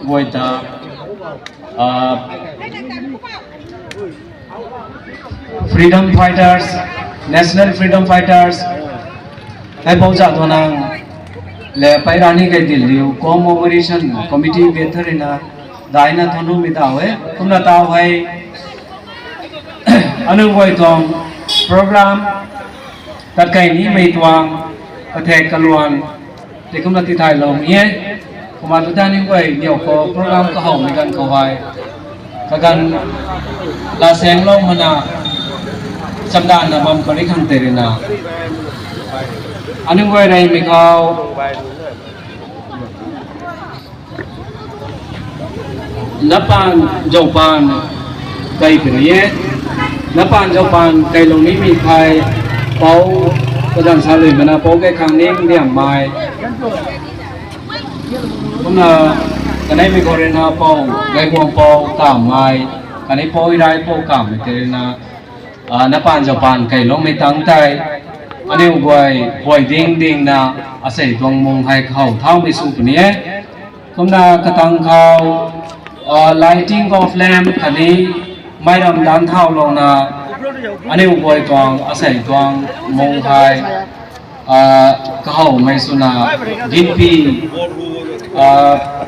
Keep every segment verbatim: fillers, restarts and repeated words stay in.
guay ta, ah, freedom fighters, national freedom fighters, hei pou za tuang nang le pei rani kai dil liu commemoration committee bethari na daina thonu mi tau e. Kumna tau hei anu guay tuang program tat kai ni mei tuang kathek kaluan tei kumna tithaylou mi e. Kumna tu ta ni guay niw khou program kahow mei ganv khou hei kaganv la senglou mana chamdan na bam kari khang tei rina anu guay rei mei khou Napan zaupan kai puni e. Napan zaupan kailou ni mi thai pou, kadan sa lui mana pou kai khang ning diam mai. Kumna kanei mi khou rina pou, gaihuang pou kam mai, kanei pou irai pou kam mai tei rina, ah, napan zaupan kailou mi tang tei aniu guay huay ding ding na asei tuang mung hei khou thau mi sw puni e. Kumna katang khou, ah, lighting of lamp khatni meiram dan thau louna aniu guay tuang asei tuang mung hei, ah, kahow mei swna Ginpi, ah,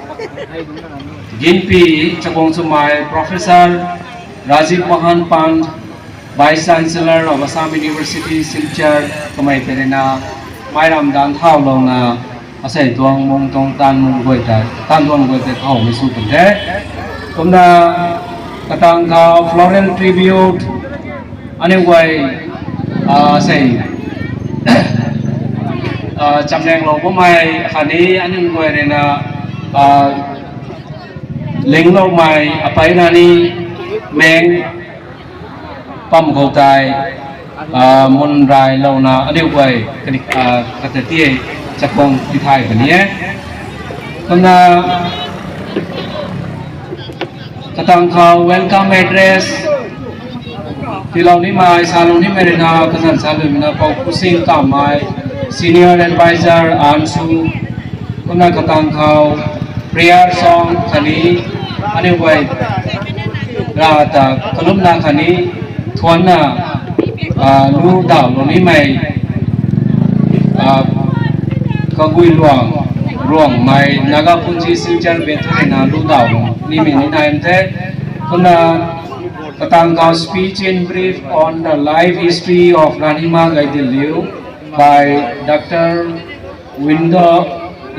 Ginpi Chakong Sumai Professor Rajiv Mohan Pant, Vice Chancellor of Assam University, Silchar, kamei tei rina meiram dan thau louna asei tuang mung tuang tan mung guay tei, tan duan guay tei khou mi sw kan the. Kumna katang khou floral tribute aniu guay, ah, sei, ah, chamleng lou bammei khatni aniu guay rina, ah, lingloumei apei rani meng pam khou tei, ah, mun rai louna aniu guay kani, ah, kata ti e chakong tithay kani e. Kumna katang khou welcome address tiilou nimei, salou nimei rina kazan sa lui mana pou Kusing Kamei, Senior Advisor, ANSU. Kumna katang khou prayer song khatni aniu guay ra ta kalumna khatni thuanna, ah, lu daw lou nimei, ah, Kagui Luang, Ruangmei, Naga Punji Silchar Bethari na lu daw lou nimei ni nai the. Kumna katang khou speech in brief on the life history of Ranima Gaidinliu by Doctor Windo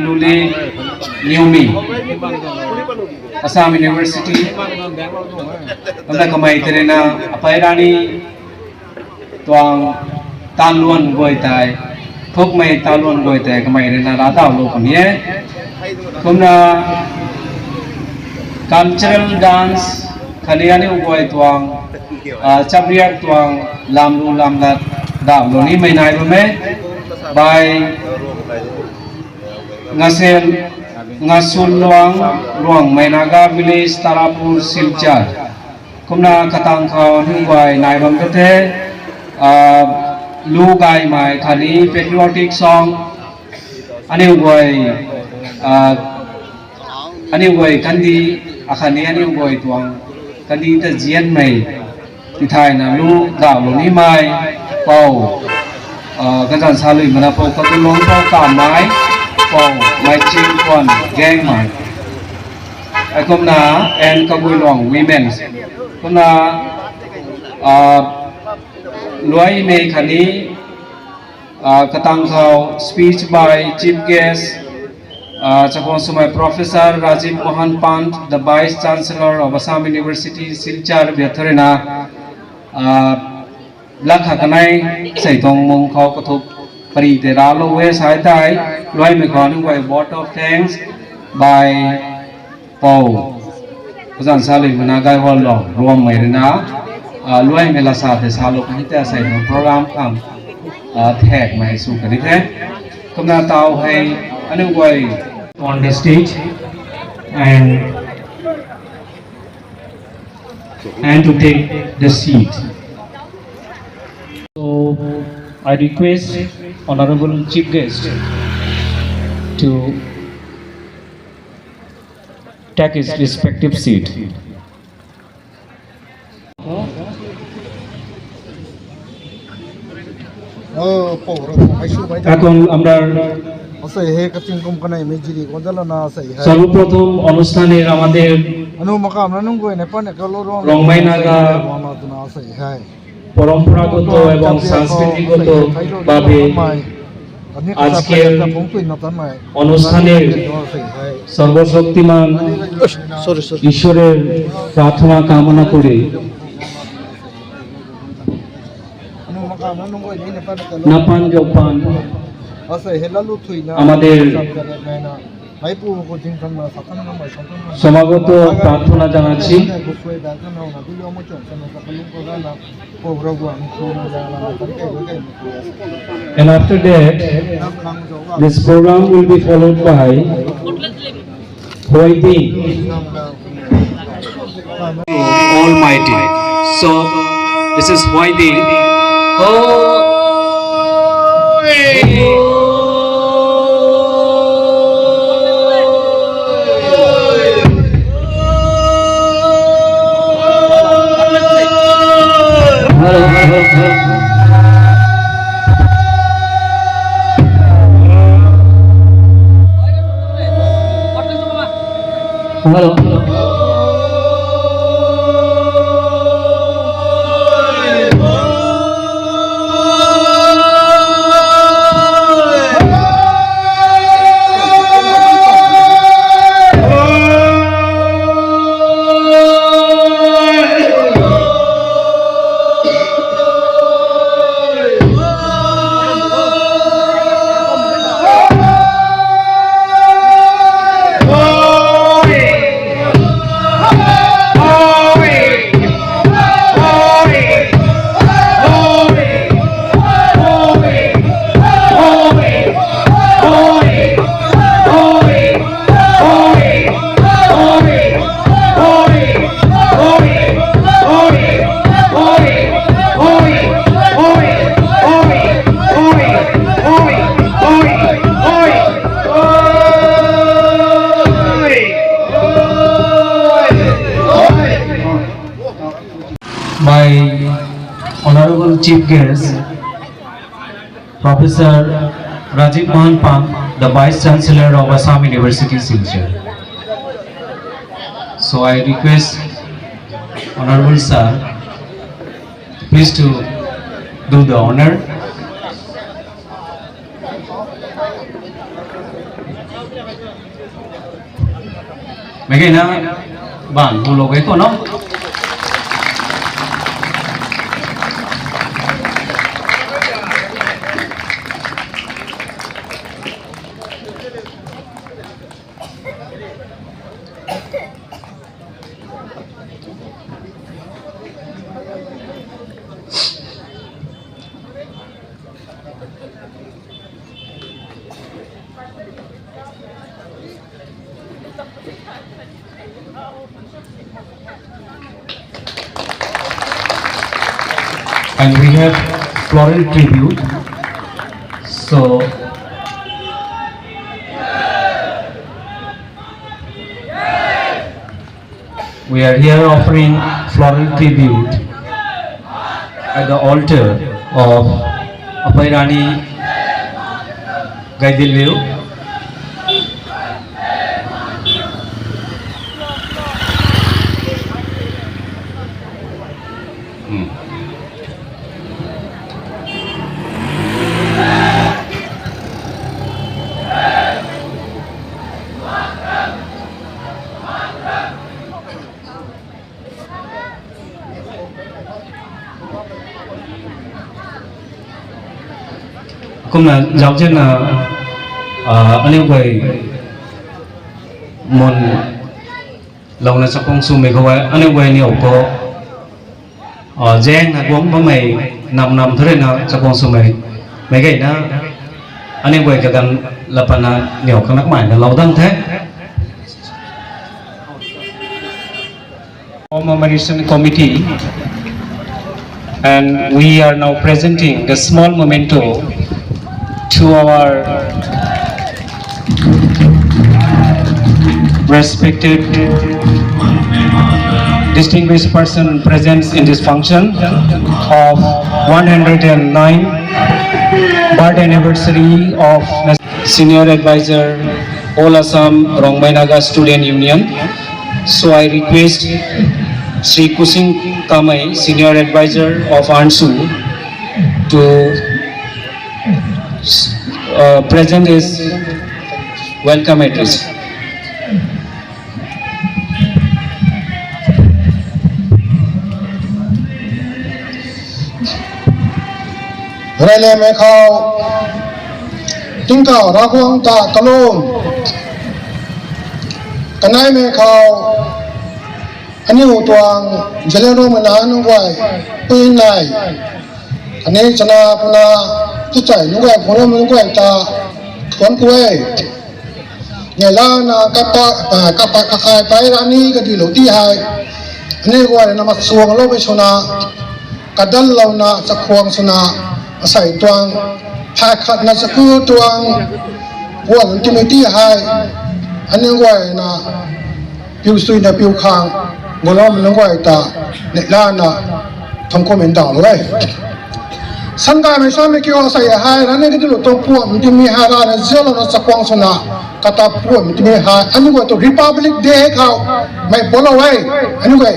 Luli Newmi, Assam University. Kumna kamei tei rina apei rani tuang tan luan guay tei, thukmei tan luan guay tei kamei rina ra daw lou khang e. Kumna cultural dance khatni aniu guay tuang, ah, chapriak tuang lamlu lamlat daw lou nimei nai bam e. By Ngasen, Ngasun Luang, Ruangmei Naga Village, Tarapur, Silchar. Kumna katang khou aniu guay nai bam ta the, ah, lu gaymei khatni patriotic song, aniu guay, ah, aniu guay kandi, akhatni aniu guay tuang kandi ta zianmei tithayna lu daw lou nimei pou, ah, kazan sa lui mana pou Kagunlung pou Kamei, pou Meiching Kuan Gangmei. Ai kumna and Kagui Luang Women's. Kumna, ah, luaimei khatni, ah, katang khou speech by Chief Guest, ah, Chakong Sumai Professor Rajiv Mohan Pant, the Vice Chancellor of Assam University, Silchar, Bethari na, ah, lak kha kanei sei tuang mung khou kathuk pari tei ra lou e sai tei, luaimei khou aniu guay vote of thanks by pou kazan sa lui mana Gaihuanlou Ruangmei rina, ah, luaimei lasa tei salou kani tei sei tuang program khang, ah, thekmei sw kani the. Kumna tau hei aniu guay on the stage and and to take the seat. So I request Honorable Chief Guest to take his respective seat. Oh, pou rau, mei sw mei ta. এখন আমরা Asei hei, kating kum kanei mei jiri kon dala na asei hei. সর্বপ্রথম অনুষ্ঠানের আমাদের Anu makam na nunggui ne pan ne ka lo rong. Rongmei Naga Wang na tu na asei hei. পরম্পরাগত এবং সংস্কৃতিগত ভাবে আজকের অনুষ্ঠানের সর্বশক্তিমান ঈশ্বরের প্রার্থনা কামনা করে নাপান জোপান আমাদের সমাগত প্রার্থনা জানাচ্ছি। And after that, this program will be followed by Huayding. Almighty. So, this is Huayding. Oh. Hello. My honorable chief guest, Professor Rajiv Mohan Pant, the Vice Chancellor of Assam University, Silchar. So I request Honorable Sir, please to do the honor. Mei gayna bang hu lo gay ko no. And we have floral tribute. So, we are here offering floral tribute at the altar of Apai Rani Gaidinliu. Hmm. Kumna zauzianna, ah, aniu guay mun louna chakhuang swmei khou e, aniu guay niw khou, ah, zaengna guang bammei nam nam thu ruina chakhuang swmei. Mei gayna, aniu guay kaganv lapatna niw kanac maina lou dang the. Commemoration Committee, and we are now presenting the small memento to our Respected distinguished person present in this function of one hundred and nine birth anniversary of Senior Advisor, All Assam Rongmei Naga Student Union. So I request Shri Kusing Kamei, Senior Advisor of ANSU, to uh, present his welcome address. Reyliangmei khou, tingkauh Ravguangc ta kalum, kaneimei khou, aniu tuang Zeliangrongmei nac nunc guay, pui nai, khatni chana puna, tuchai nunc guay, phungc nunc guay ta, thuanc ku e. Neihla na kapa, kapa kakhai pei rani kadilou ti hei, aniu guay na masuangloumei swna, kadanlouna chakhwang swna, asei tuang, phay khatna chaku tuang, puan timei ti hei, aniu guay na, piu suina piu khang, guloumei nunc guay ta, neihlana, thangc kumei ndauhlou e. Sangaymei samei kiu asei hei, rani kadilou tuang puan timei hei rana zialouna chakhwang swna, kata puan timei hei, aniu guay tu Republic Day khou, mei palou e, aniu guay,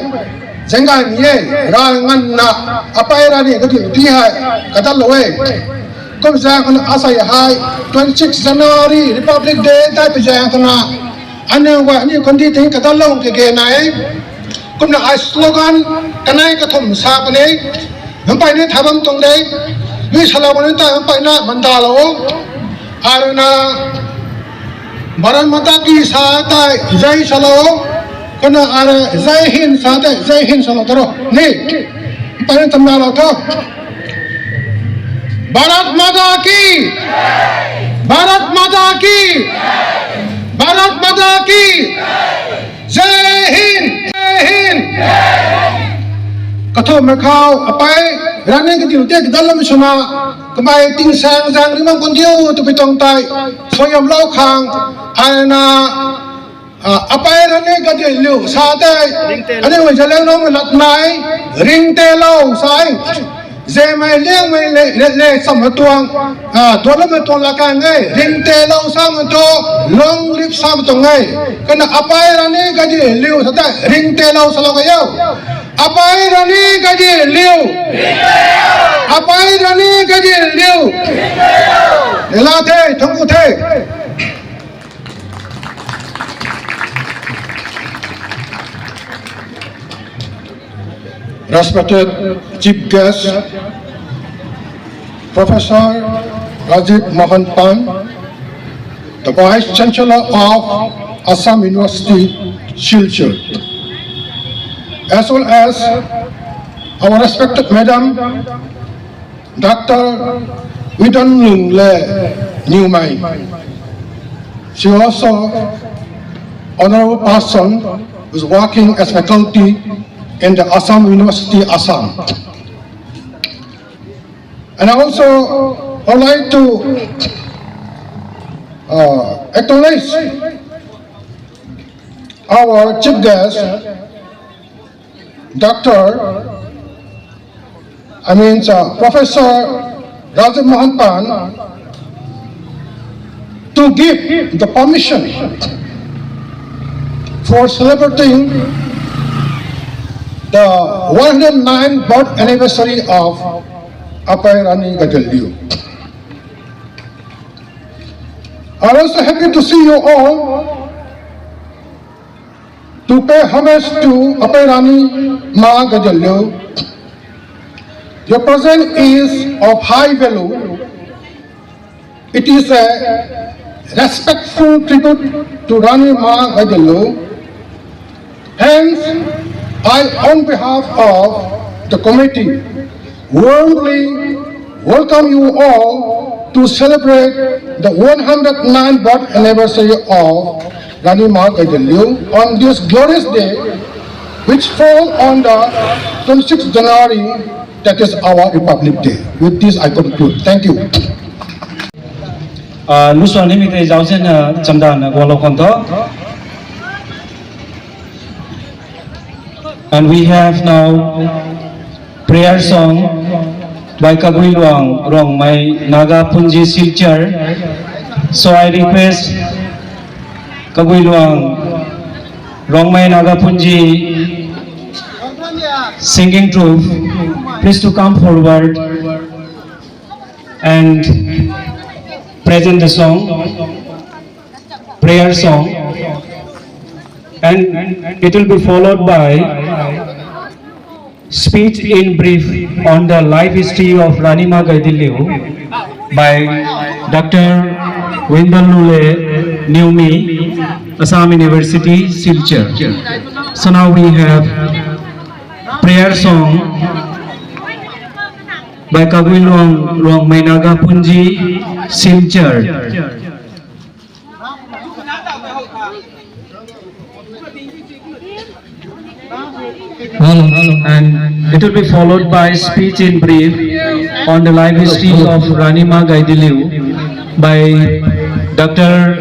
zaenggaymei e, ra nganvna, apei rani kadilou ti hei, kadanlou e. Kum zaeng khou asei hei, twenty six January Republic Day dai pui zaeng khou na, aniu guay aniu kandih ting kadanlou kage nai e. Kumna ai slogan, kanei kathumh sa puni, nunc peyna tha bam tuang de, mi salou puni tei nunc peyna mandalou, aruna, Bharat Mata Ki sa tei, Jai salou, kumna ara Jai Hind sa tei, Jai Hind salou ta ro, ni, nunc peyna tamnalou tho. Bharat Mata Ki! Bharat Mata Ki! Bharat Mata Ki! Jai Hind! Jai Hind! Kathumhmei khou, apei, rani kadilou ti kadanloumei swna, kamei tingsaeng zaeng ri bam kandiu twpui tuang tei, suaihiamlou khang, aina, apei rani kadilou sa tei, aniu Zeliangrongmei lat nai, ringtelou sa e. Zemei liangmei le, le, le, cham tuang, duanloumei tuang lak kan e, ringtelou sa mei tu, long live sa mei tuang e. Kumna apei rani kadilou sa tei, ringtelou salou ka yo. Apei rani kadilou. Apei rani kadilou. Neihla the, thangc ku the. Respected Chief Guest, Professor Rajiv Mohan Pant, the Vice Chancellor of Assam University, Silchar, as well as our respected Madam Doctor Widonlungle Newmai. She also honorable person who is working as faculty in the Assam University, Assam. And I also would like to, uh, acknowledge our chief guest, Doctor, I mean, uh, Professor Rajiv Mohan Pant, to give the permission for celebrating the one hundred nine birth anniversary of Apei Rani Gaidinliu. I'm also happy to see you all to pay homage to Apei Rani Ma Gaidinliu. Your presence is of high value. It is a respectful tribute to Rani Ma Gaidinliu. Hence, I, on behalf of the committee, warmly welcome you all to celebrate the one hundred nine birth anniversary of Rani Ma Gaidinliu on this glorious day, which fall on the twenty-sixth January, that is our Republic Day. With this, I conclude. Thank you. Ah, lusuan nimei tei zauzian na chamdan na gualou khang tho. And we have now prayer song by Kaguiluang Rongmei Naga Punji Silchar. So I request Kaguiluang Rongmei Naga Punji singing troupe, please to come forward and present the song, prayer song, and it will be followed by speech in brief on the life history of Rani Ma Gaidinliu by Doctor Windon Lule Newmi, Assam University, Silchar. So now we have prayer song by Kaguiluang Rongmei Naga Punji Silchar. Hello, hello. And it will be followed by speech in brief on the life history of Rani Ma Gaidinliu by Doctor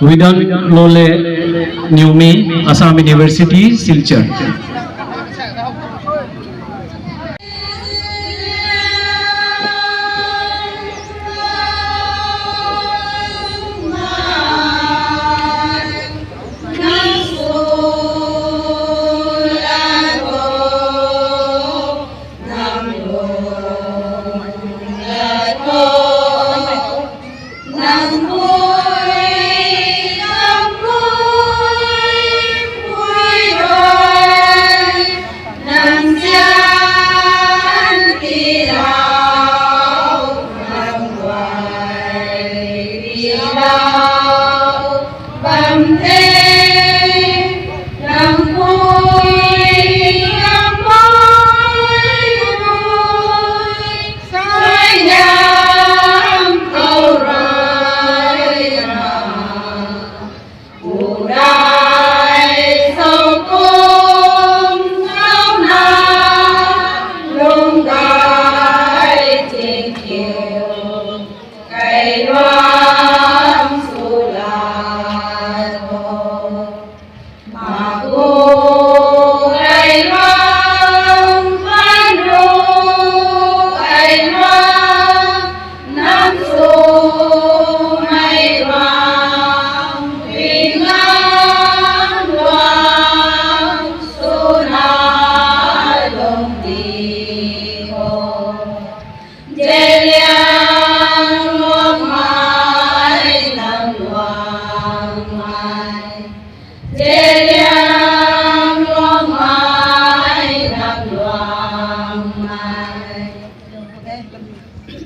Windon Lule Newmi, Assam University, Silchar.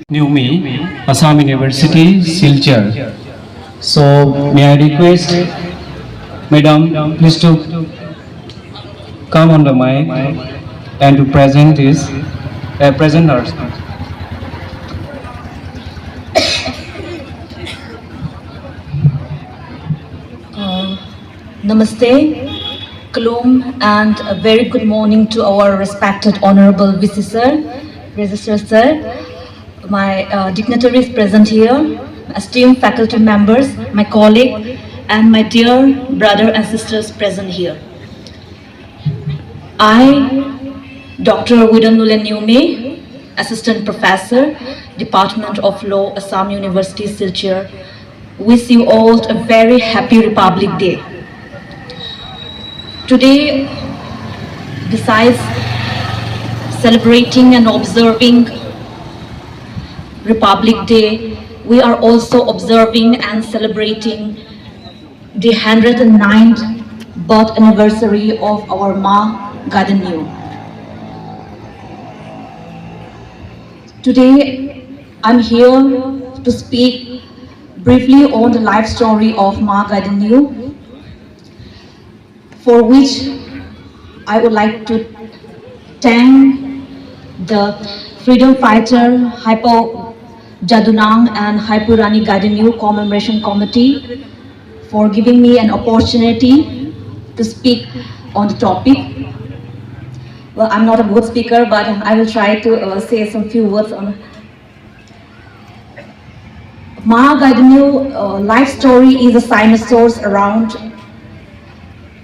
Newmi, Assam University, Silchar. So may I request Madam, please to come on the mic and to present his, uh, present her. Uh, Namaste, Kalum, and a very good morning to our respected Honorable V C sir, Registrar sir, my, uh, dignitaries present here, esteemed faculty members, my colleague, and my dear brother and sisters present here. I, Doctor Windon Lule Newmi, Assistant Professor, Department of Law, Assam University, Silchar, wish you all a very happy Republic Day. Today, besides celebrating and observing Republic Day, we are also observing and celebrating the hundred and ninth birth anniversary of our Ma Gaidinliu. Today, I'm here to speak briefly on the life story of Ma Gaidinliu, for which I would like to thank the freedom fighter Haipu Jadonang and Haipu Rani Gaidinliu Commemoration Committee for giving me an opportunity to speak on the topic. Well, I'm not a good speaker, but I will try to, uh, say some few words on. Ma Gaidinliu, uh, life story is a cynosure around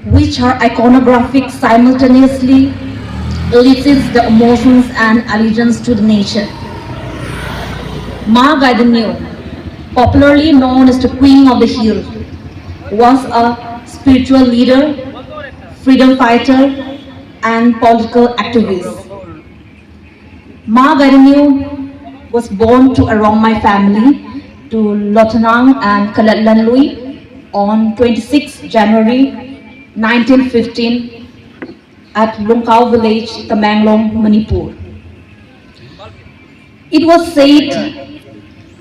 which her iconographic simultaneously elicits the emotions and allegiance to the nation. Ma Gaidinliu, popularly known as the Queen of the Hill, was a spiritual leader, freedom fighter, and political activist. Ma Gaidinliu was born to a Rongmei family to Lothanang and Kalatlanlui on twenty-sixth January nineteen fifteen at Lungkau village, Tamenglong, Manipur. It was said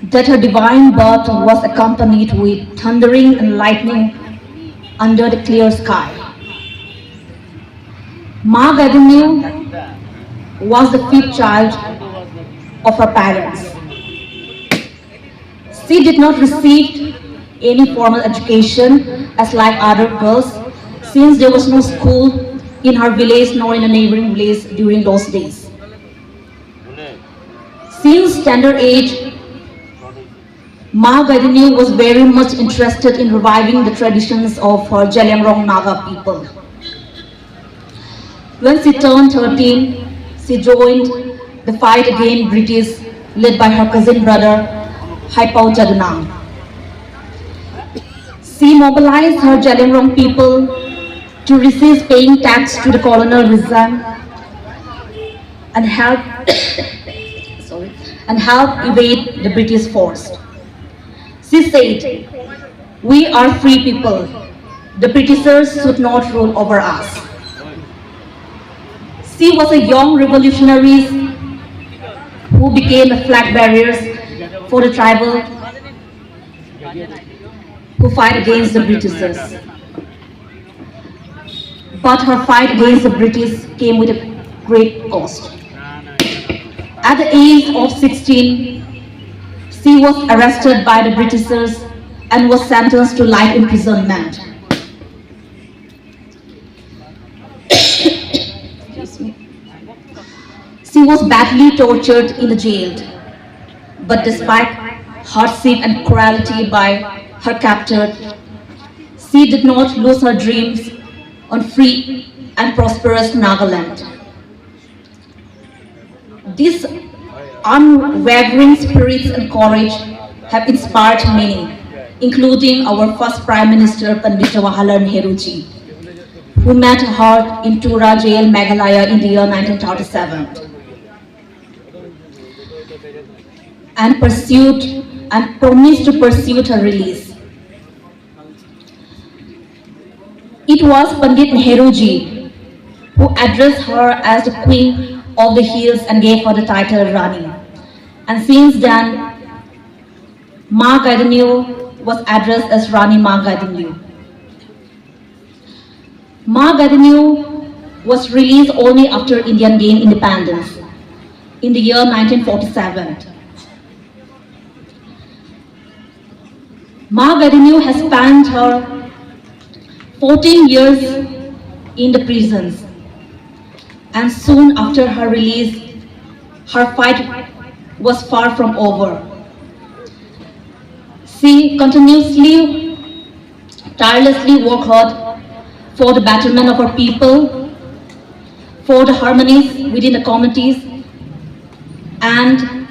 that her divine birth was accompanied with thundering and lightning under the clear sky. Ma Gaidinliu was the fifth child of her parents. She did not receive any formal education as like other girls, since there was no school in her village nor in a neighboring village during those days. Since tender age, Ma Gaidinliu was very much interested in reviving the traditions of her Zeliangrong Naga people. When she turned thirteen, she joined the fight against British led by her cousin brother, Haipou Jadonang. She mobilized her Zeliangrong people to resist paying tax to the colonial regime and help, sorry, and help evade the British force. She said, "We are free people. The Britishers should not rule over us." She was a young revolutionary who became a flag bearer for the tribal who fight against the Britishers. But her fight against the British came with a great cost. At the age of sixteen, she was arrested by the Britishers and was sentenced to life imprisonment. Excuse me. She was badly tortured in the jail, but despite hardship and cruelty by her captor, she did not lose her dreams on free and prosperous Nagaland. This unwavering spirit and courage have inspired many, including our first Prime Minister Pandit Jawaharlal Nehru ji, who met her in Tura Jail, Meghalaya in the year nineteen thirty-seven and pursued and promised to pursue her release. It was Pandit Nehru ji who addressed her as the Queen of the Hills and gave her the title Rani. And since then, Ma Gaidinliu was addressed as Rani Ma Gaidinliu. Ma Gaidinliu was released only after India gained independence in the year nineteen forty-seven. Ma Gaidinliu has spent her fourteen years in the prisons, and soon after her release, her fight was far from over. She continuously, tirelessly worked hard for the betterment of her people, for the harmonies within the communities, and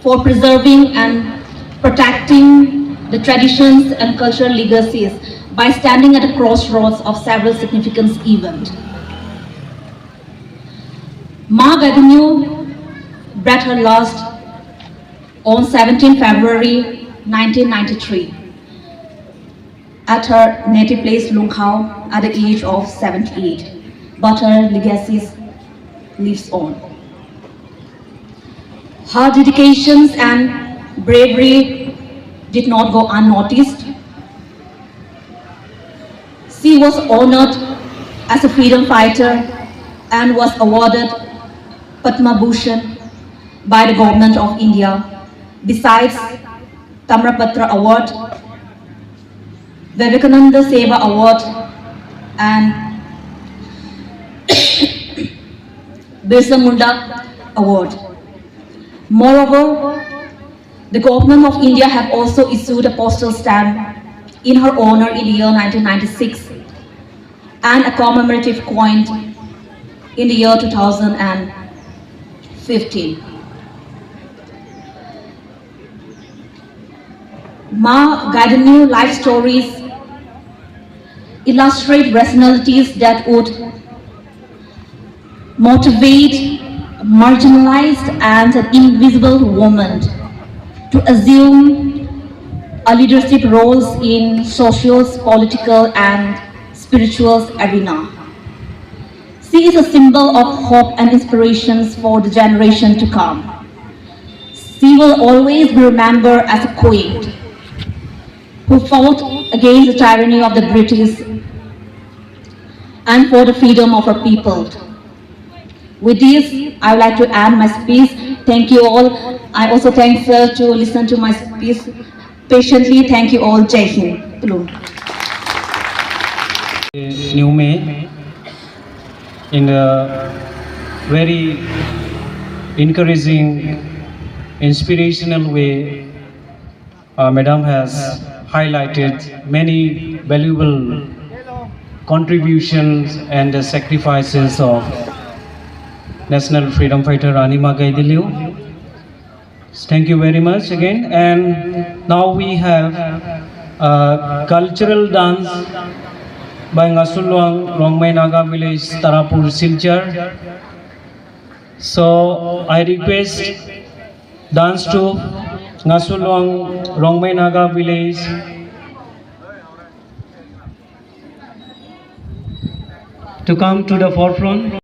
for preserving and protecting the traditions and cultural legacies by standing at the crossroads of several significant events. Ma Gaidinliu breathed her last on seventeenth February nineteen ninety-three at her native place Lungkhau at the age of seventy-eight, but her legacy lives on. Her dedications and bravery did not go unnoticed. She was honored as a freedom fighter and was awarded Padma Bhushan by the Government of India, besides Tamrapatra Award, Vivekananda Seva Award, and Birsa Munda Award. Moreover, the Government of India have also issued a postal stamp in her honor in the year nineteen ninety-six, and a commemorative coin in the year two thousand fifteen. Ma Gaidinliu life stories illustrate rationalities that would motivate marginalized and invisible women to assume a leadership roles in social, political, and spiritual arena. She is a symbol of hope and inspirations for the generation to come. She will always be remembered as a queen who fought against the tyranny of the British and for the freedom of our people. With this, I would like to end my speech. Thank you all. I also thank sir to listen to my speech patiently. Thank you all. Jai Hind. Plum. New May, in a very encouraging, inspirational way, uh, Madam has highlighted many valuable contributions and the sacrifices of national freedom fighter Rani Ma Gaidinliu. Thank you very much again. And now we have a cultural dance by Ngasulwang Rongmei Naga Village, Tarapur, Silchar. So I request dance troupe, Ngasulwang Rongmei Naga Village, to come to the forefront.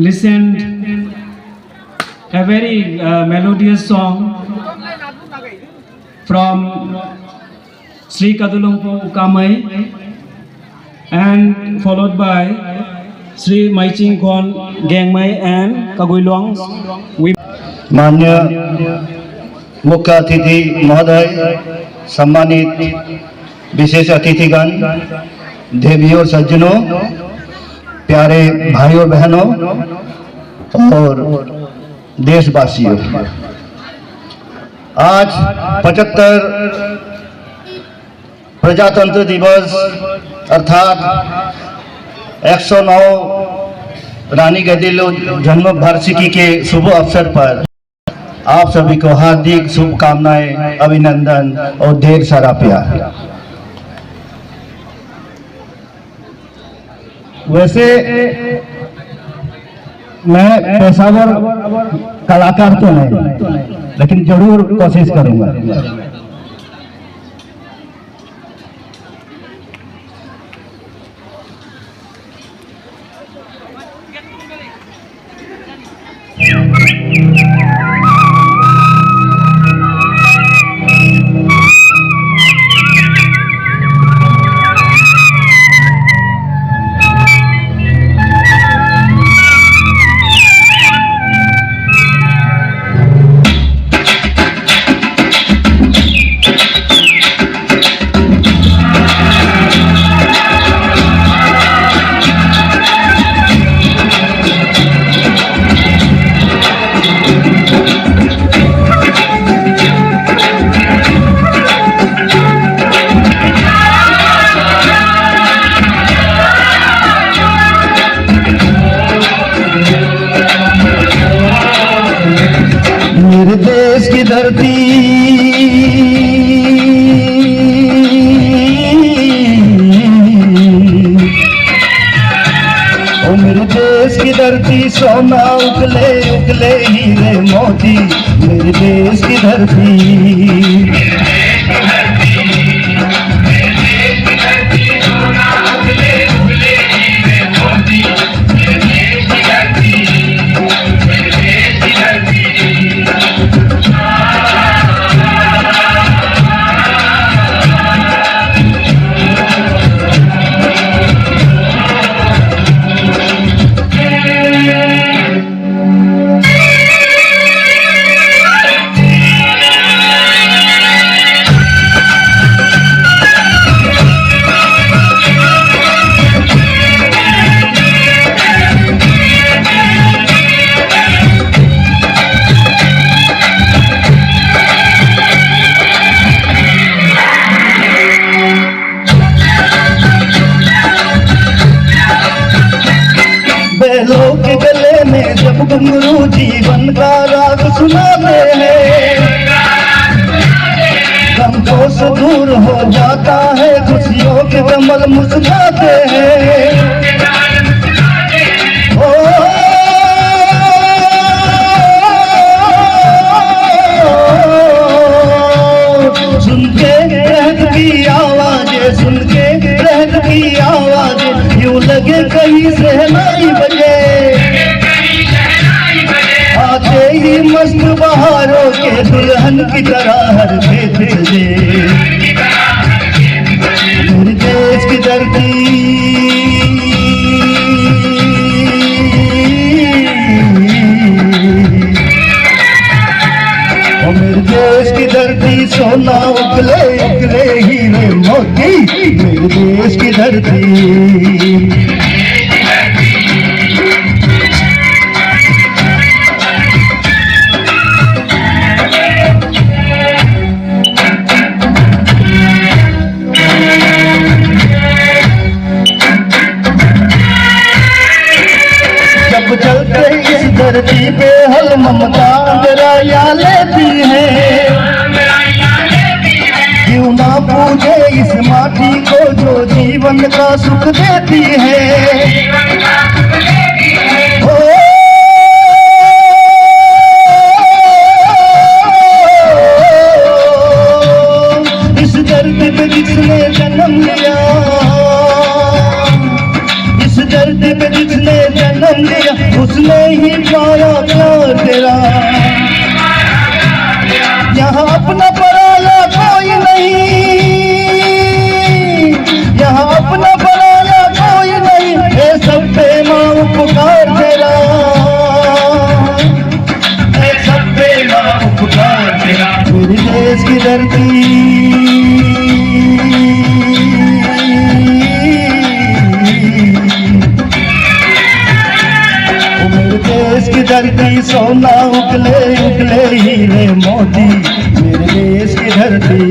Listened a very uh, melodious song from Sri Kadulongpo Ukamei and followed by Sri Maichingkhon Gangmei and Kaguiluang. माननीय मुख्य अतिथि महोदय, सम्मानित विशेष अतिथिगण, देवियों, सज्जनों, प्यारे भाइयों, बहनों और देशवासियों, आज पचहत्तर प्रजातंत्र दिवस अर्थात एक सौ नौ रानी गैंडैलों जन्म वार्षिकी के शुभ अवसर पर आप सभी को हार्दिक शुभकामनाएं, अभिनंदन और ढेर सारा प्यार। वैसे मैं पेशेवर कलाकार तो नहीं, लेकिन जरूर कोशिश करूंगा। मेरे देश की धरती, ओ मेरे देश की धरती, सोना उगले उगले हीरे मोती, मेरे देश की धरती। बैलों के गले में जब घुंघरू जीवन का राग सुनाते हैं, गम जोश दूर हो जाता है, खुशियों के कमल मुस्कुराते हैं। ओ, सुन के रहत की आवाजें, सुन के रहत की आवाजें, यूं लगे कहीं शहनाई बजे। आते ही मस्त बहारों के दुल्हन की तरह हर खेत सजे। मेरे देश की धरती, ओ मेरे देश की धरती, सोना उगले उगले हीरे मोती, मेरे देश की धरती। जब चलते इस धरती पे हल ममता अंगराइयां लेती है, क्यों ना पूजे इस माटी को जो जीवन का सुख देती है। ओ, इस धरती पे जिसने जन्म लिया, इस धरती पे जिसने जन्म लिया, उसने सोना उगले उगले हीरे मोती, मेरे देश की धरती।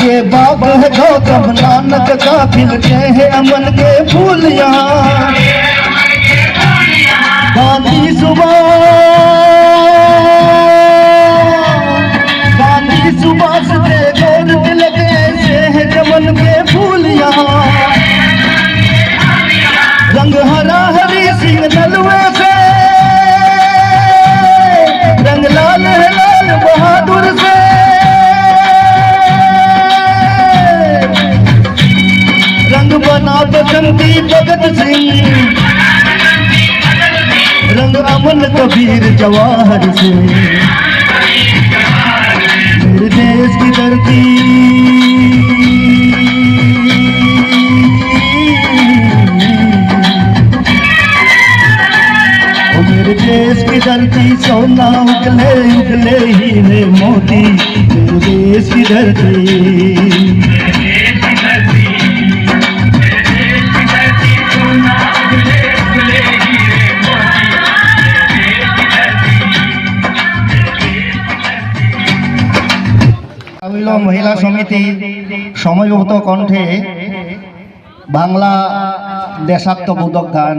ये बाग है गौतम नानक का, खिलते हैं अमन के फूल यहाँ। गांधी सुभाष, गांधी सुभाष, टैगोर, तिलक, ऐसे हैं चमन के फूल यहाँ। रंग हरा हरी सिंह नलवे से, रंग लाल है लाल बहादुर से। रंग बना बसंती भगत सिंह, रंग अमन कबीर जवाहर सिंह। मेरे देश की धरती, ओ मेरे देश की धरती, सोना उगले उगले हीरे मोती, मेरे देश की धरती। কাগুইলং মহিলা সমিতি সমবেত কণ্ঠে বাংলা দেশাত্মবোধক গান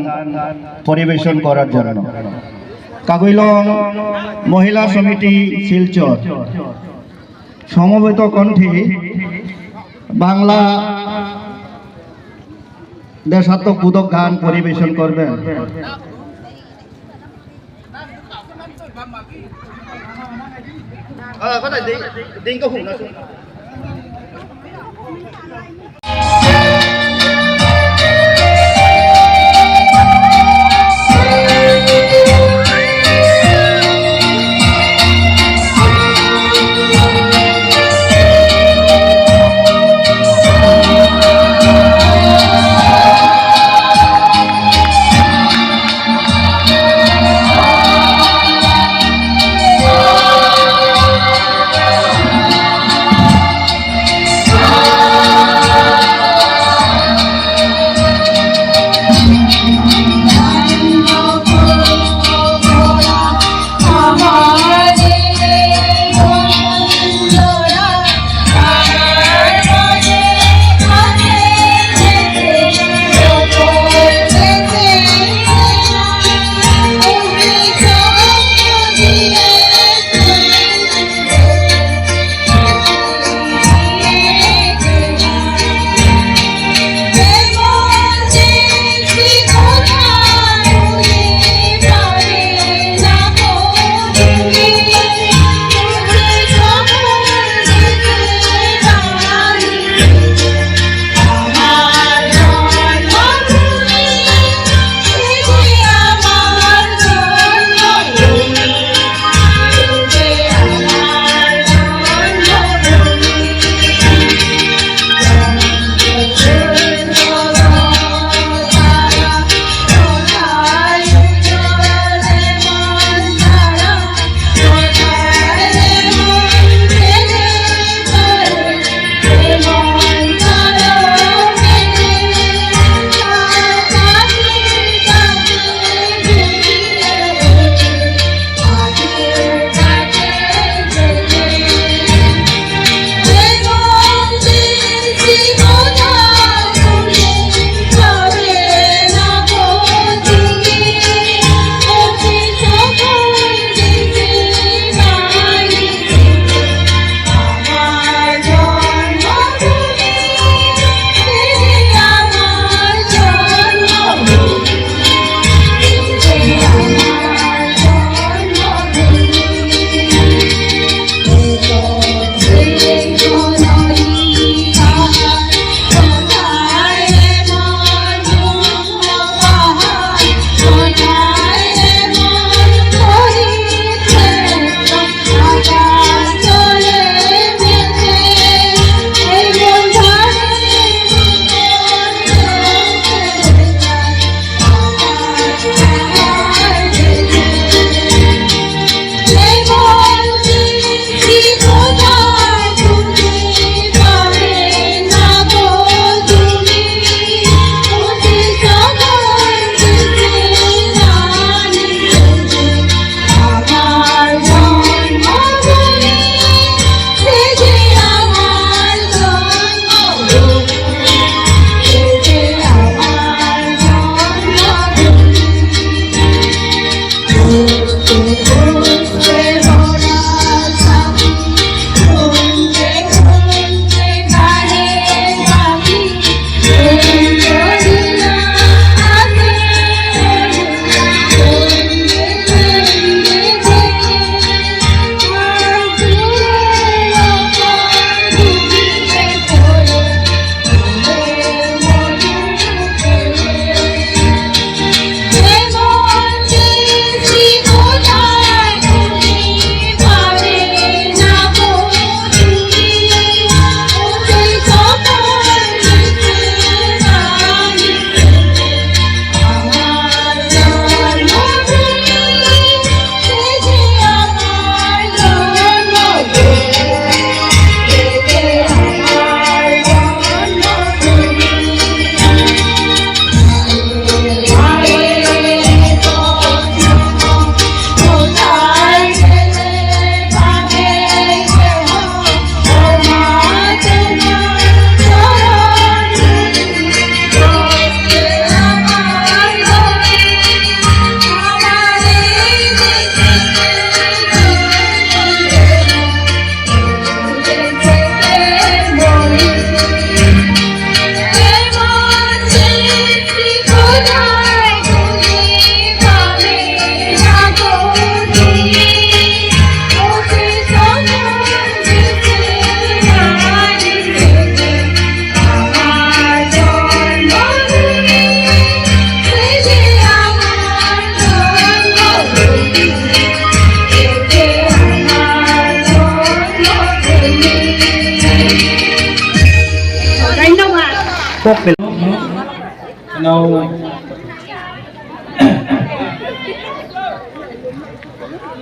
পরিবেশন করার জন্য। কাগুইলং মহিলা সমিতি শিলচর সমবেত কণ্ঠে বাংলা দেশাত্মবোধক গান পরিবেশন করবেন।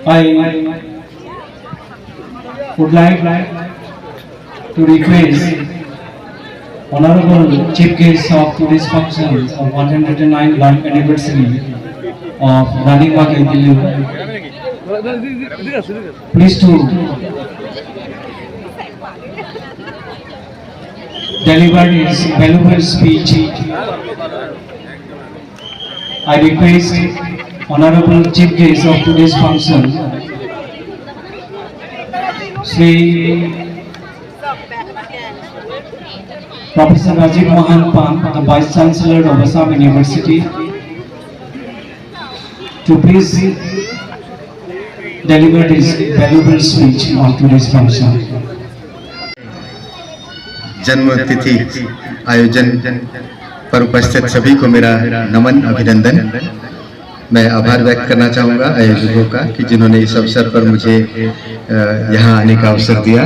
I would like to request Honorable Chief Guest of today's function of one hundred nine life anniversary of Rani Ma Kentili, please to deliver his valuable speech. I request Honorable Chief Guest of today's function, Shri Professor Rajiv Mohan Pant, the Vice Chancellor of Assam University, to please deliver his valuable speech on today's function. जन्म तिथि आयोजन पर उपस्थित सभी को मेरा नमन, अभिनंदन। मैं आभार व्यक्त करना चाहूँगा आयोजकों का कि जिन्होंने इस अवसर पर मुझे, अ, यहाँ आने का अवसर दिया।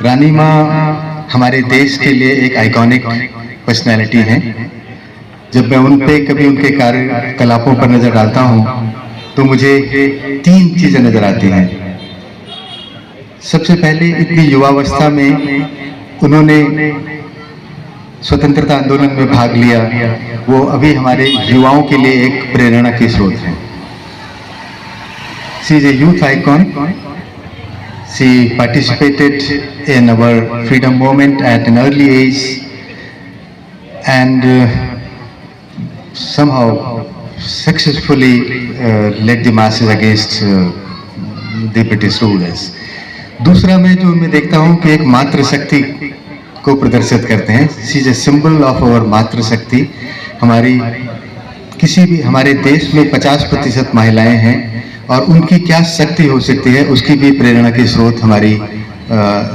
रानी माँ हमारे देश के लिए एक आइकॉनिक पर्सनैलिटी हैं। जब मैं उन पे कभी उनके कार्यकलापों पर नज़र डालता हूँ तो मुझे तीन चीज़ें नज़र आती हैं। सबसे पहले इतनी युवावस्था में उन्होंने स्वतंत्रता आंदोलन में भाग लिया, वो अभी हमारे युवाओं के लिए एक प्रेरणा के स्रोत हैं। She is a youth icon. She participated in our freedom movement at an early age and, uh, somehow successfully, uh, led the masses against, uh, the British rulers. दूसरा मैं जो उनमें देखता हूँ कि एक मातृशक्ति को प्रदर्शित करते हैं। She is a symbol of our मातृशक्ति। हमारी किसी भी, हमारे देश में पचास प्रतिशत महिलाएं हैं और उनकी क्या शक्ति हो सकती है, उसकी भी प्रेरणा के स्रोत हमारी, अ,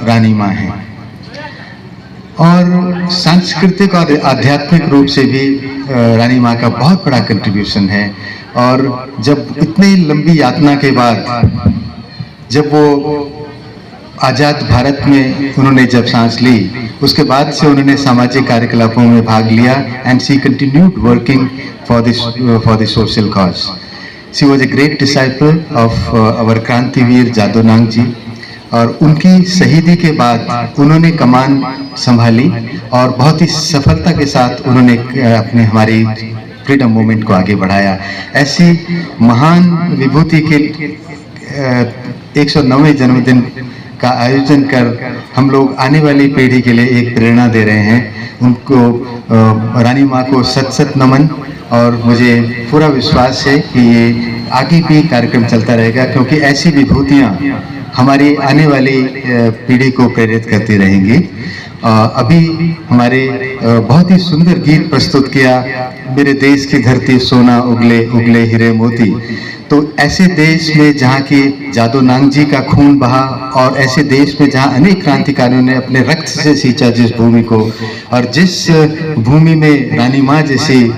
रानी माँ हैं। और सांस्कृतिक और आध्यात्मिक रूप से भी, अ, रानी माँ का बहुत बड़ा कंट्रीब्यूशन है। और जब इतनी लंबी यातना के बाद जब वो आज़ाद भारत में उन्होंने जब सांस ली, उसके बाद से उन्होंने सामाजिक कार्यकलापों में भाग लिया and she continued working for this, for the social cause. She was a great disciple of, uh, our क्रांतिवीर जादू नांग जी। और उनकी शहीदी के बाद उन्होंने कमान संभाली और बहुत ही सफलता के साथ उन्होंने, अ, अपने हमारी फ्रीडम मूवमेंट को आगे बढ़ाया। ऐसी महान विभूति के, अ, एक सौ नौवें जन्मदिन का आयोजन कर हम लोग आने वाली पीढ़ी के लिए एक प्रेरणा दे रहे हैं। उनको, अ, रानी माँ को शत शत नमन। और मुझे पूरा विश्वास है कि ये आगे भी कार्यक्रम चलता रहेगा, क्योंकि ऐसी विभूतियाँ हमारी आने वाली, अ, पीढ़ी को प्रेरित करती रहेंगी। अ, अभी हमारे, अ, बहुत ही सुंदर गीत प्रस्तुत किया, मेरे देश की धरती सोना उगले उगले हीरे मोती। तो ऐसे देश में जहाँ की जादू नांग जी का खून बहा और ऐसे देश में जहाँ अनेक क्रांतिकारियों ने अपने रक्त से सींचा जिस भूमि को, और जिस भूमि में रानी माँ जैसी, अ,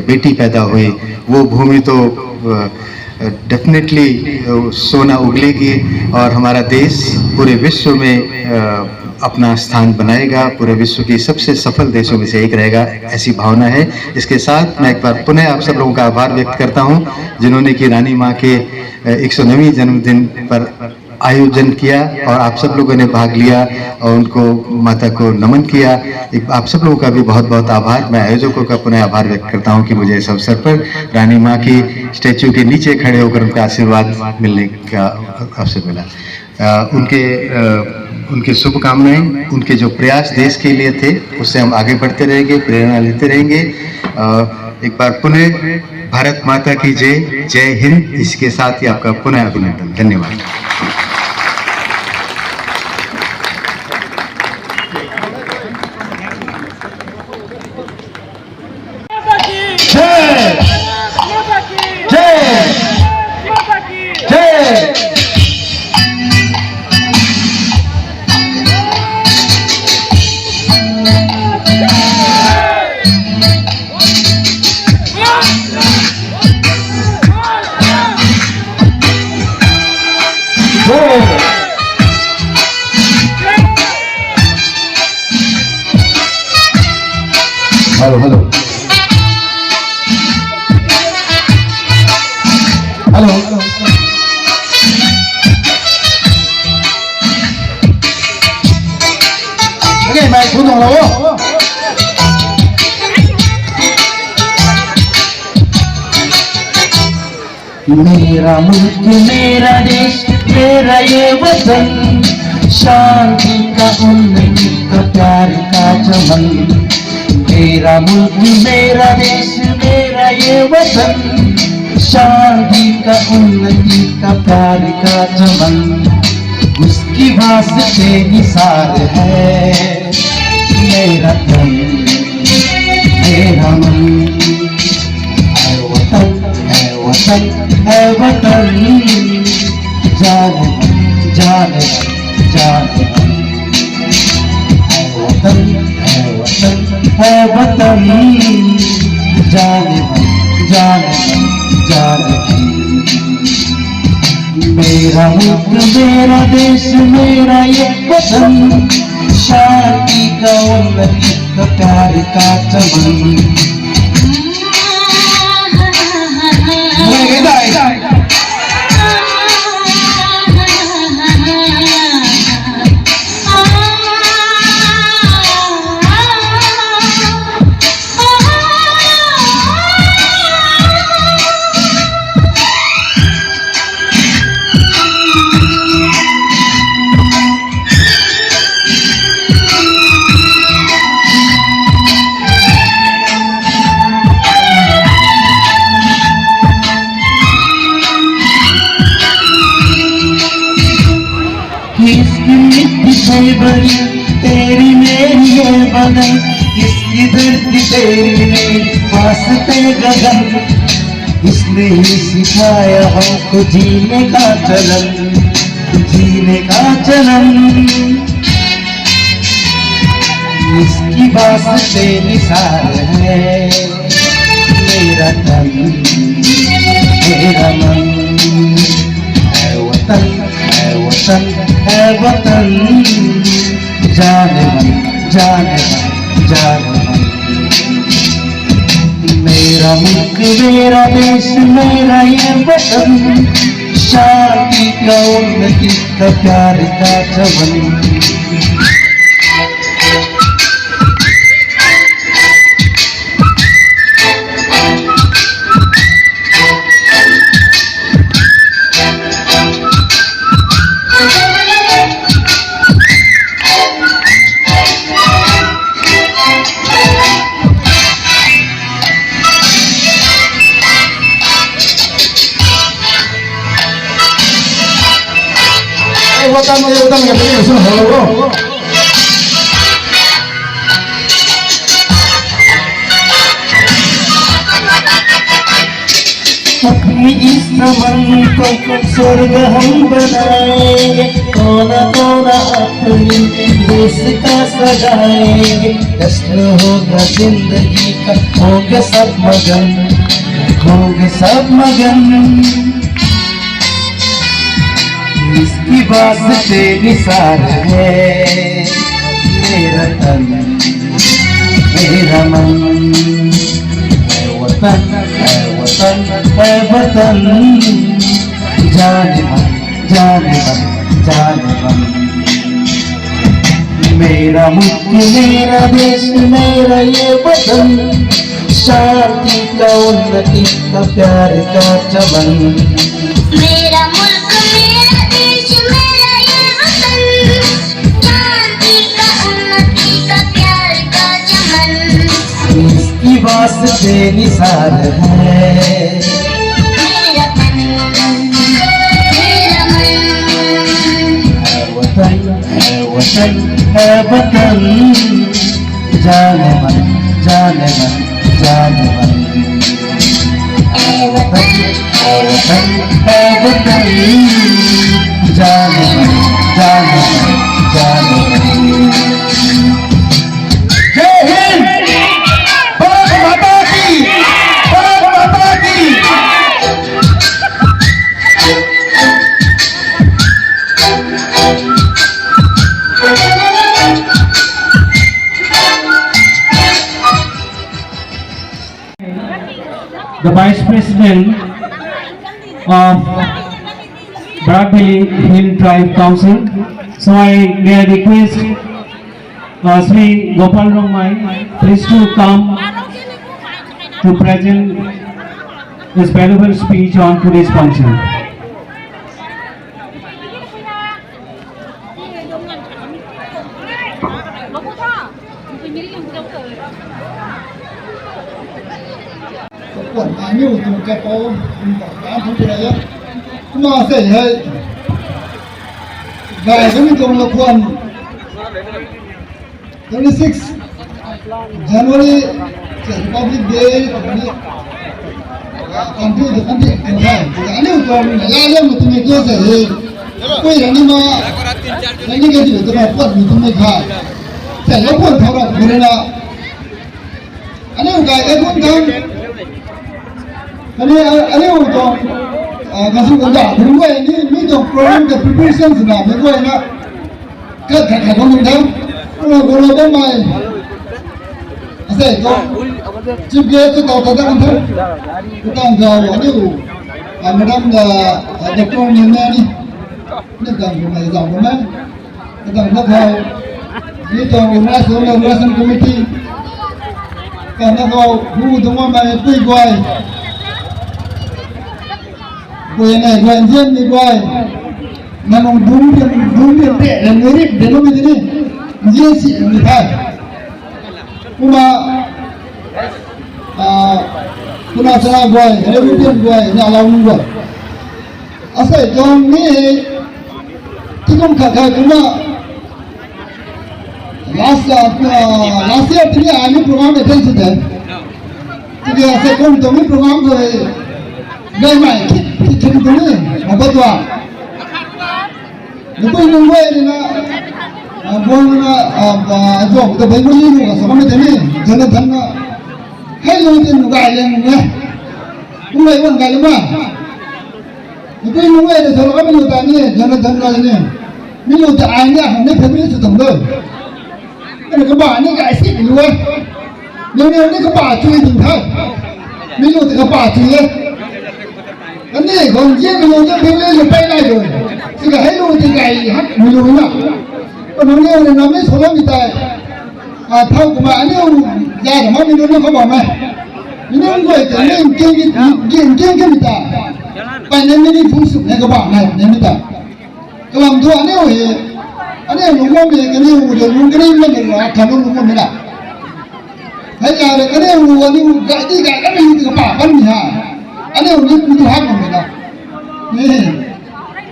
बेटी पैदा हुई, वो भूमि तो, अ, डेफिनेटली, अ, सोना उगलेगी और हमारा देश पूरे विश्व में, अ, अपना स्थान बनाएगा, पूरे विश्व की सबसे सफल देशों में से एक रहेगा, ऐसी भावना है। इसके साथ मैं एक बार पुनः आप सब लोगों का आभार व्यक्त करता हूँ, जिन्होंने कि रानी माँ के, अ, एक सौ नौवीं जन्मदिन पर आयोजन किया और आप सब लोगों ने भाग लिया और उनको, माता को नमन किया। एक, आप सब लोगों का भी बहुत-बहुत आभार। मैं आयोजकों का पुनः आभार व्यक्त करता हूँ कि मुझे इस अवसर पर रानी माँ की स्टैचू के नीचे खड़े होकर उनका आशीर्वाद मिलने का अवसर मिला। अ, उनके, अ, उनकी शुभकामनाएं, उनके जो प्रयास देश के लिए थे, उससे हम आगे बढ़ते रहेंगे, प्रेरणा लेते रहेंगे। अ, एक बार पुनः भारत माता की जय, जय हिंद। इसके साथ ही आपका पुनः अभिनंदन। धन्यवाद। जय! जय! जय! मेरा मुल्क, मेरा देश, मेरा ये वतन, शांति का, उन्नति का, प्यार का चमन। मेरा मुल्क, मेरा देश, मेरा ये वतन, शांति का, उन्नति का, प्यार का चमन। उसकी वास्ते निसार है मेरा तन, मेरा मन। ऐ वतन, ऐ वतन, ऐ वतन, जान मन, जान मन, जान मन। ऐ वतन, ऐ वतन, ऐ वतन, जान मन, जान मन, जान मन। मेरा मुल्क, मेरा देश, मेरा ये वतन, शांति का, उन्नति का, प्यार का चमन। इसकी मिट्टी से बनी तेरी मेरी ये बदन, इसकी धरती तेरी मेरी वास्ते गगन। इसने ही सिखाया हमको जीने का चलन, जीने का चलन। इसकी वास्ते निसार है मेरा तन, मेरा मन। ऐ वतन, ऐ वतन, ऐ वतन, जान मन, जान मन, जान मन। मेरा मुल्क, मेरा देश, मेरा ये वतन, शांति का, उन्नति का, प्यार का चमन। अपनी इस चमन को स्वर्ग हम बनाएंगे, कोना कोना अपनी देश का सजाएंगे। जश्न होगा जिंदगी का, होंगे सब मगन, होंगे सब मगन। इसकी वास्ते निसार है मेरा तन, मेरा मन। ऐ वतन, ऐ वतन, ऐ वतन, जान मन, जान मन, जान मन। मेरा मुल्क, मेरा देश, मेरा ये वतन, शांति का, उन्नति का, प्यार का चमन। मेरा मुल्क, मेरा देश, मेरा ये वतन, शांति का, उन्नति का, प्यार का चमन। इसकी वास्ते निसार है मेरा तन, मेरा मन। ऐ वतन, ऐ वतन, ऐ वतन, जान मन, जान मन, जान मन। ऐ वतन, ऐ वतन, ऐ वतन, जान मन, जान मन, जान मन। जय हिंद। भारत माता की, भारत माता की। The Vice President of Barak Valley Hill Tribe Council. So I may request, uh, Shri Gopal Rongmei, please to come to present His valuable speech on today's function. Kumna sei hei, gay kami tuang lakhwan, twenty six January, Republic Day, twenty, country the country, aniu tuang lalem mei tumei kyo sei hei, pui rani ma, rani ka di tumei puat mei tumei kha, sei lakhwan thau ra kuri na, aniu gay kei kun kan, kani, aniu tuang, kasu kanda kuri guay ni, mi tuang program ka preparation swna mei guay na, kat khat khat bam the, kumna kumna bammei, asei tuang chief guest tau ta ta kan the, katang zau aniu, madam, doctor ni na ni, ni kan kumna zau kumna, katang na khou, mi tuang organization committee, kan na khou hu tuang bammei pui guay, guay nei guay nzian ni guay, na nung dum dum dum de de nui rip de nui ni, nzian si ni the. Kumna, kumna sana guay, Arabian guay, na lau nung guay. Asei tuang ni, tikum khat khat kumna, last, last year tini ani program attend si the. Tini asei kum tuang ni program khou, gaymei kit kit kit tuang ni, maba tuang. Nupui nunc guay rui na, guang na, zuang ta beng mali nu ka sa bammei tei ni, Jonathan na, hei lu tin gay liang e, kum lei guang gay liang ma. Nupui nunc guay rui sa bammei lu ta ni, Jonathan na ni, mi lu ta ai ni, hang ni family sw tuang de. Kaniw kabah ni gay si lu e. Nangniw ni kabah chui ding the. Mi lu tei kabah chui e. Kaniw khang zianmei lu ta bing le lu pey nai lu. Sika hei lu tei gay hakmei lu na. Nangniw ni na mi saloumei tei, thau kumna aniu zay na makmei lu ni kabah mei. Mi nunc guay tei ni nking kemei ta, peyna meaningful sw ni kabah nai nimei ta. Kalam thu aniu hei, aniu lungc bammei kaniw de lungc kanimei na kha lungc lungc bammei na. Hei ya rui kaniw aniu gay ti gay kanmei ti kapa kanmei ha. Aniu ni pu tu hak bammei na.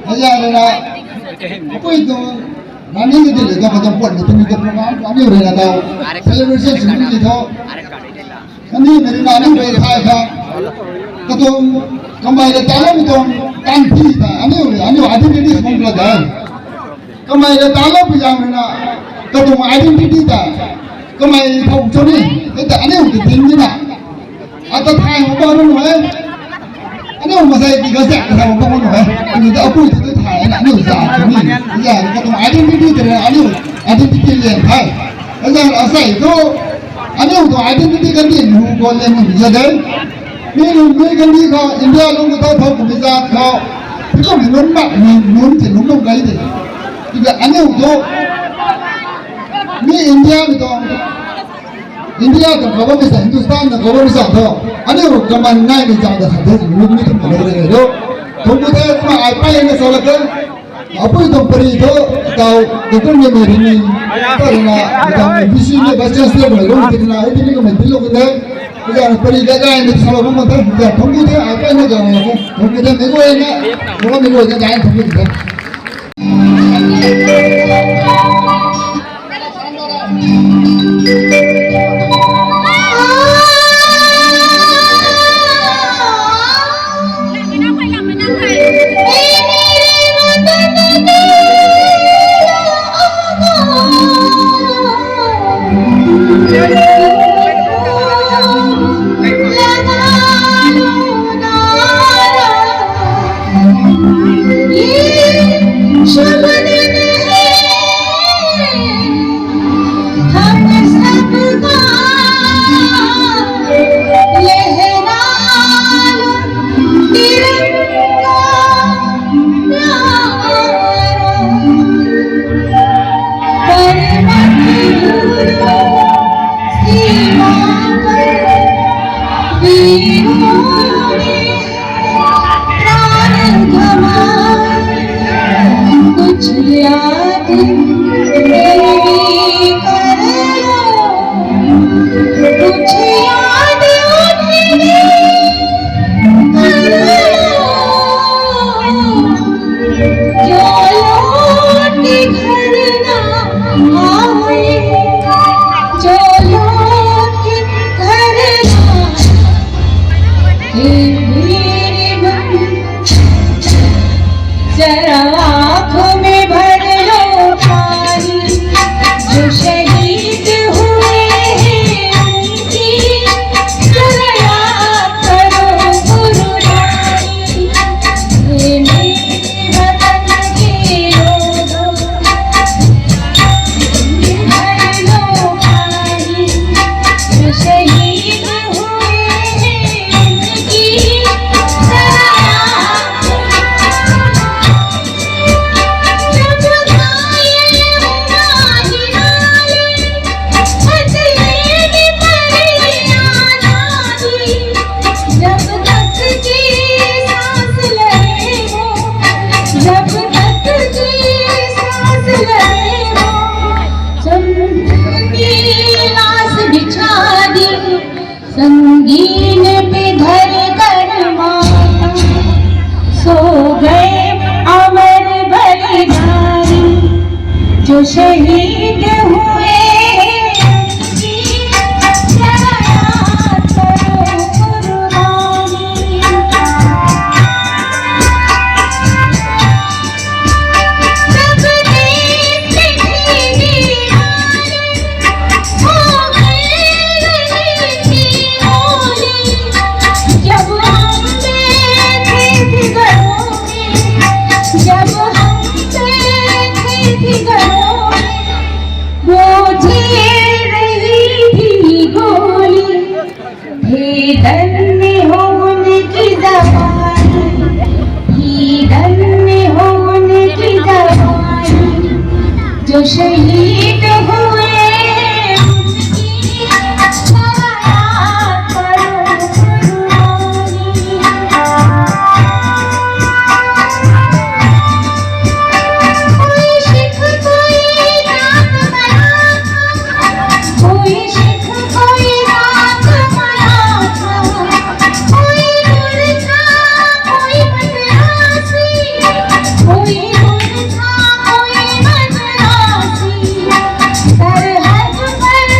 Hei ya rui na, apui tuang, nani ka di le ta katuang puan ni tumei ta program aniu rui na tau celebration sw ni tho. Aniu mei rui na aniu rui thay khang, katuang kamei rui taloumei tuang tanphi ta aniu rui aniu identity sw bam la de. Kamei rui taloupui zaeng rui na, katuang identity ta, kamei thau cho ni, hei ta aniu ta tin ni na. Ata thay mak bam nu e. Aniu masei ti kazak ta thay mak bam nu e. Aniu ta apui tu tu thay na aniu za cho ni. Ya, katuang identity ta rui aniu identity lian the. Aza asei thu, aniu tuang identity kandih nu khou lian nu za de. Mi lung lui kandih khou, India lung khou thau thau kummei za khou, tikum nunc mak ni nunc ti nunc lung gay de. Tiki aniu thu, mi India mei tuang, India tuang khou bammei sa, Hindustan tuang khou bammei sa thu, aniu kaman naimei zang ta sa the, nunc mi tuang khou de de do. Thungc ku the, kumna ai pey na sa la the. Apui tuang pari thu, tau, Doctor Nyamei Ringni, tau na, tau, V C ni Vice Chancellor mei lung tina, ai tini kamei dilou kan de. Tau na pari gay gay ni salou bam kan the, tau thungc ku the, ai pey na gay na, thungc ku the, mei guay na, mei guay na gay thungc ku the. प्राण गंवाए, कुछ याद तेरी कर लो, कुछ याद तेरी कर लो। जो लौट के घर ना आए, जो लौट के घर ना आए, मेरे मन जरा आँखों में भर लो पानी, जो शहीद हुए हैं उनकी जरा याद करो कुर्बानी। ये मेरे वतन के लोगों, भर लो पानी, जो शहीद हुए हैं उनकी जरा याद करो। जब तक जी सांस ले हो, जब तक जी सांस ले हो, संगीन लाश बिछा दी, संगीन पे धर कर माथा, सो गए अमर बलिदानी, जो शहीद हुए हैं उनकी जरा याद करो कुर्बानी। जब देश थे दीवाने, हो गए रही थी होली। जब हम पे थे घरों में, जब हम पे थे घरों में, वो झेल रही थी गोली। हे धन्य हो उनकी जवानी, हे धन्य हो उनकी जवानी, जो शहीद हुए उनकी जरा याद करो कुर्बानी। कोई शिख कोई राग बना था, कोई शिख कोई राग बना था, कोई गुर था, कोई मद्रासी, कोई गुर था, कोई मद्रासी, सरहद पर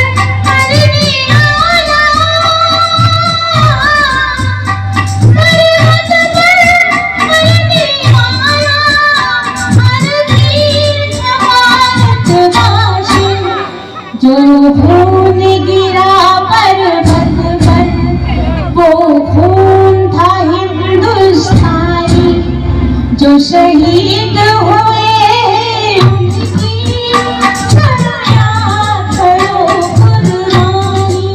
मरने वाला, सरहद पर मरने वाला, हर वीर भारतवासी। जो खून गिरा पर्वत पर, वो खून था हिंदुस्तानी। जो शहीद हुए उनकी जरा याद करो कुर्बानी।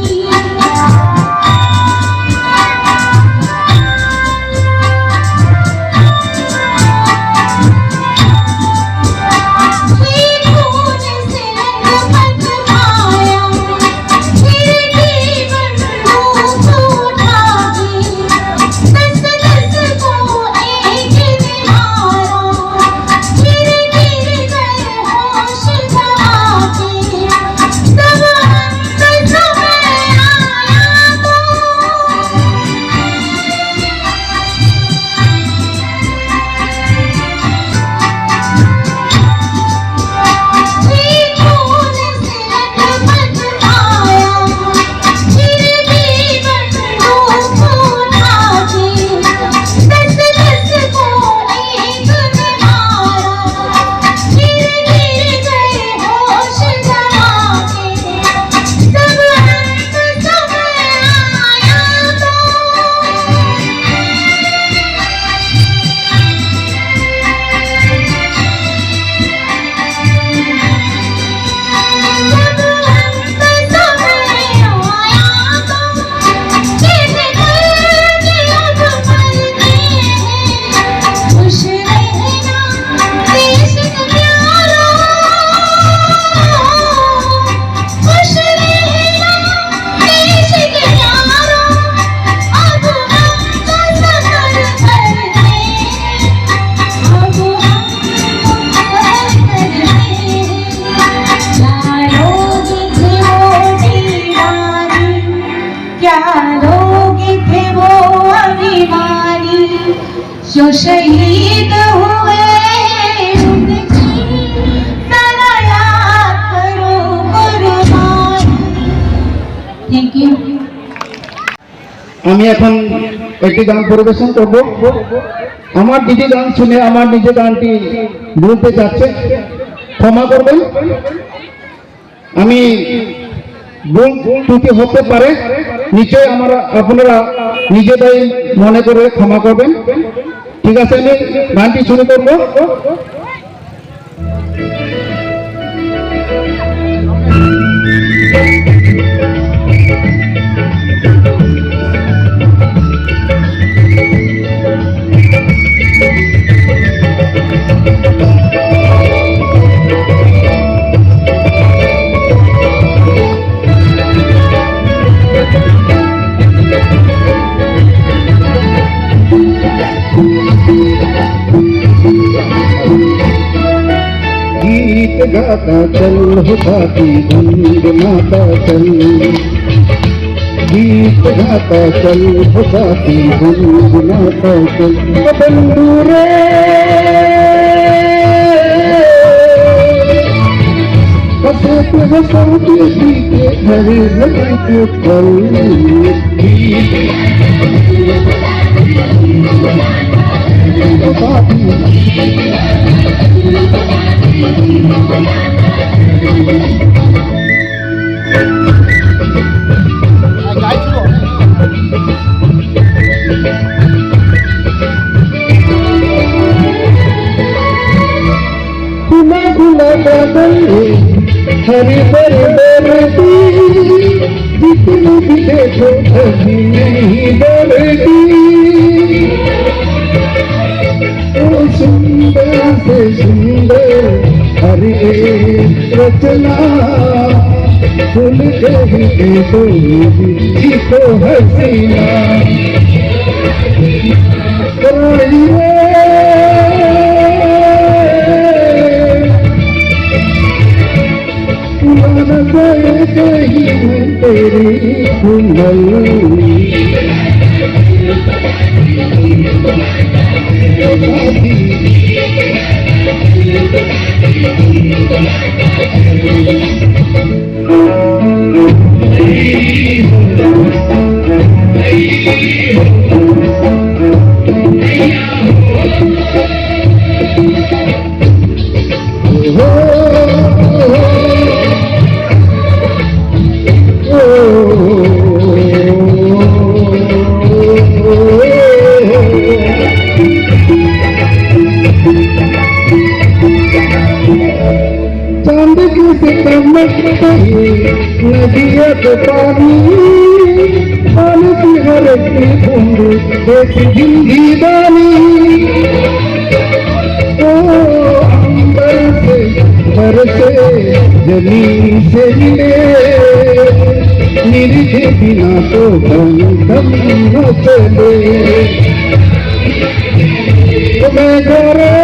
जो शहीद हुए उनकी जरा याद करो कुर्बानी। Thank you. আমি এখন একটি গান পরিবেশন করব। আমার দিদি গান শুনে আমার নিজে গানটি ভুলতে যাচ্ছে, ক্ষমা করবেন। আমি ভুল ত্রুটি হতে পারে, নিশ্চয়ই আমরা, আপনারা নিজেরাই মনে করে ক্ষমা করবেন। ঠিক আছে, আমি গানটি শুরু করব। गीत गाता चल हो साथी, गुनगुनाता चल। गीत गाता चल हो साथी, गुनगुनाता चल। ओ बंधु रे, हंसते हंसते बीते हर लम्हे को पल। खुला खुला बादल है, हरे भरे धरती, जितनी भी देखो धरती नहीं डरती। ओ सुंदर से सुंदर हर एक रचना, फूल कहीं पे तो भी तो हसीना। राही रे, पुराना कोई कहीं तेरी कुंडल। चांद की सितम पे नदिया का पानी, पानी की हर एक बूंद एक जिंदगानी। ओ अंबर से बरसे, जमीन से मिले, मेरे बिना तो दम दम न चले। ओ मैं जा रहा,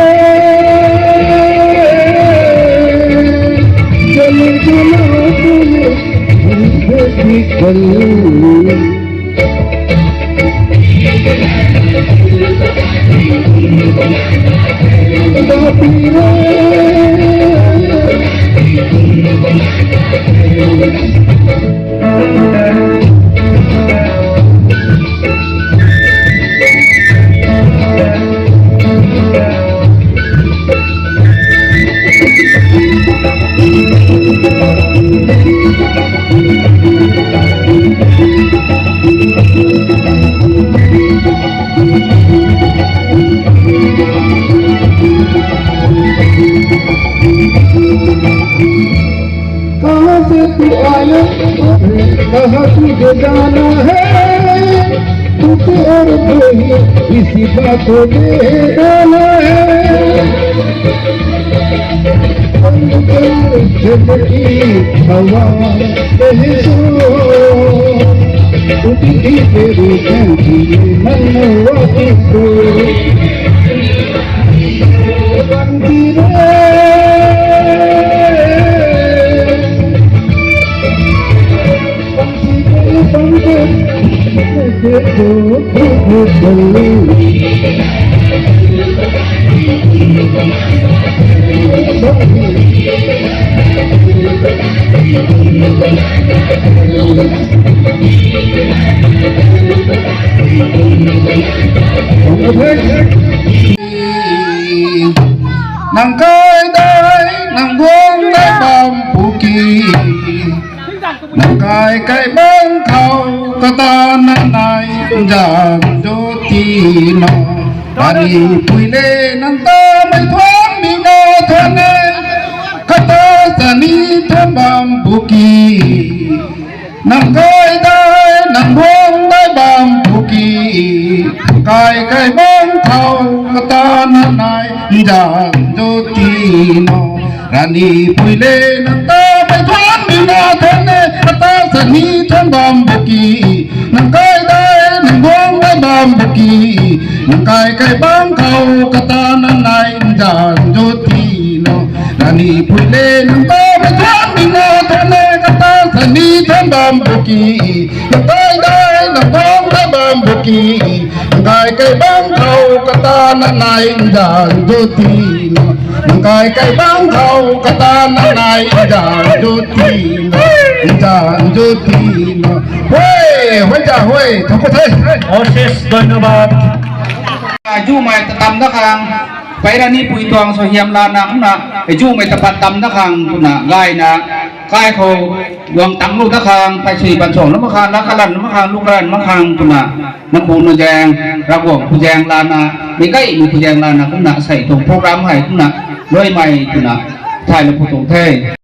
चल चला तूने, हम भी चल। कहाँ से तू आया और कहाँ तुझे जाना है? तू तो और कोई इसी बात को दे देना है। पल पल झलकी हवा कह दो, उठती तेरी झंझी मनवा को। पंछी रे, पंछी रे, पंख देखो, खुद Nang kai dai, nang guang dai bam puki. Nang kai kai bang khou, kata nang nai, zan jo ti no. Rani pui le nang ta mei thuan mi na thuan e. Kata sani thuan bam puki. Nang kai dai, nang guang dai bam puki. Kai kai bang khou, kata nang nai, zan jo ti no. Rani pui le nang ta mei thuan mi na thuan e, kata sani thuan bam puki. Nang kai dai, nang guang dai bam puki. Nang kai kai bang khou, kata nang nai, zan jo ti no. Rani pui le nang ta mei thuan mi na thuan e, kata sani thuan bam puki. Nang kai dai, nang guang dai bam puki. Nang kai kai bang khou, kata nang nai, zan jo ti no. Nang kai kai bang khou, kata nang nai, zan jo ti no. Zan jo ti no. Hui, hui ja hui, thangc ku the. Osis Doinabad. Zumei ta tam da khang, pei Rani pui tuang suaihiam lana kumna, zumei ta pat tam da khang kumna, gayna, kai khou, guang tang lu da khang, pei sui ban suang lama khang, la kalan lama khang, lu kalan lama khang kumna, nang ku nu zaeng, Ravguangc ku zaeng lana, mei kai nu ku zaeng lana kumna, sei tuang program hei kumna, luaimei kumna, thay la pu tuang the.